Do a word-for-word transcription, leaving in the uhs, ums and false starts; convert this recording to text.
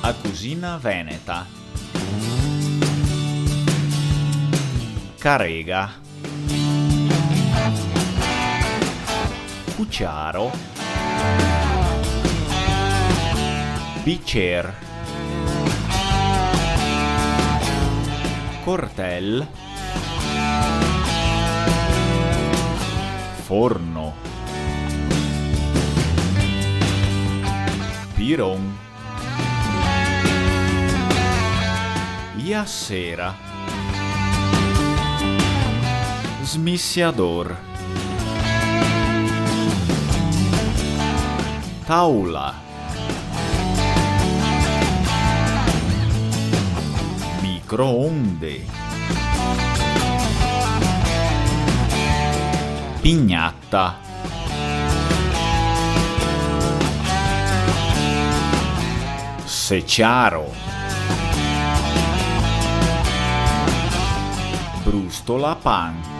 A cusina veneta. Carega. Cuciaro. Bicer. Cortel. Forno. Piron. Iasera. Smisiador. Taula. Microonde. Pignata. Seciaro. Brustola pan.